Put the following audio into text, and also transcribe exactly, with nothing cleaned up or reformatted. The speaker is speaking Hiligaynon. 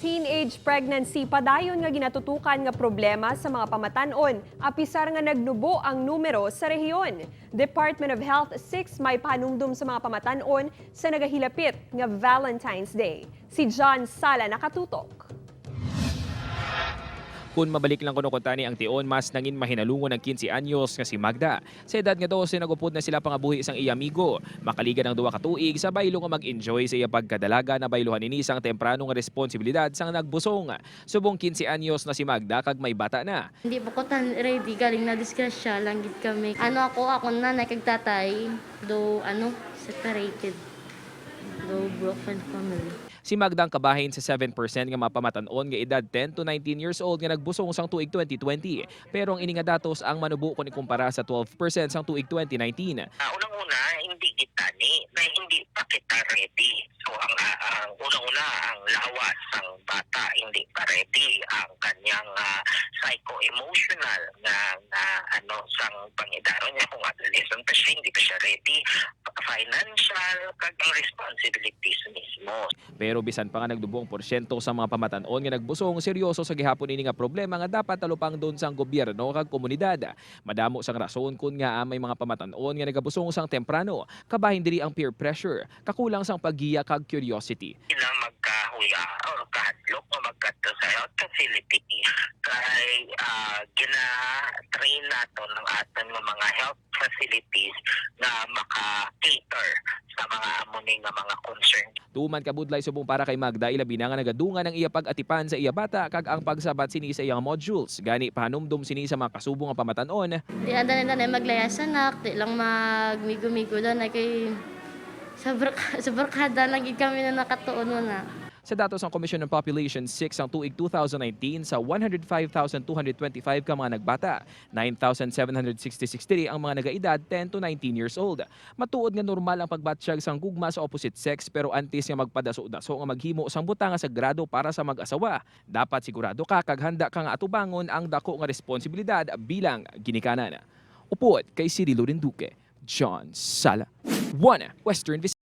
Teenage pregnancy padayon nga ginatutukan nga problema sa mga pamatan-on, apisar nga nagnubo ang numero sa rehiyon. Department of Health six may panumdom sa mga pamatan-on sa nagahilapit nga Valentine's Day. Si John Sala nakatutok. Kun mabalik lang kuno kuntani ang tion, mas nangin mahinalungon ang quince anyos nga si Magda. Sa edad nga dose, nagupod na sila pangabuhi sang iya amigo. Makaligan ang duha ka tuig sa baylo nga mag-enjoy sa iya pagkadalaga, nabayluhan ini sang temprano nga responsibilidad sang nagbusong. Subong quince anyos na si Magda kag may bata na. Hindi pa ko tan ready, galing na disgrasya lang gid kami. Ano ako, ako nanay kag tatay, do ano, separated. Do broken family. Si Magda ang kabahin sa seven percent nga mga pamatan-on nga edad ten to nineteen years old nga nagbusong sang tuig twenty twenty. Pero ang ini nga datos ang manubo kon ikumpara sa twelve percent sang tuig twenty nineteen. Ah, unang-una, hindi kita ni na hindi pa kita ready. So ang ah, ang unang-una ang lawas sang bata hindi pa ready, ang kanyang ah, psycho-emotional na, na ano sang pangidaron niya, kung adolescent pa siya, hindi pa siya ready, financial kag ang responsibilities mismo. Pero bisan pa nga nagnubo ang porsyento sa mga pamatan-on nga nagbusong, seryoso sa gihapon ini nga problema nga dapat talupangdon sang gobyerno kag komunidad. Madamo sang rason kon ngaa may mga pamatan-on nga nagabusong sang temprano, kabahin diri ang peer pressure, kakulang sang paggiya kag curiosity. Sila magkahuya or kahadlok nga magkadto sa health facility kay ah, gina-train nato ng aton nga mga health facilities nga maka-cater sa mga amo ni nga mga concern. Tuman ka budlay subong para kay Magda, ilabi na nga nagadungan ang iya pag-atipan sa iya bata kag ang pagsabat sini sa iyang modules. Gani, pahanumdom sini sa mga kasubo nga pamatan-on. Di ang danay-danay maglayas anak, di lang magmigo-migo danay kay sa, bark sa barkada lang gid kami na nakatuon mo na. Sa datos sang Commission on Population six sang tuig two thousand nineteen, sa one hundred five thousand two hundred twenty-five ka mga nagbata, nine thousand seven hundred sixty-six diri ang mga nagaedad ten to nineteen years old. Matuod nga normal ang pagbatyag sang gugma sa opposite sex, pero antes nga magpadaso-daso nga maghimo sang butang nga sagrado para sa mag-asawa, dapat sigurado ka kag handa ka nga atubangon ang dako nga responsibilidad bilang ginikanan. Upod kay Cirilo Rinduque, John Sala, One Western Visayas.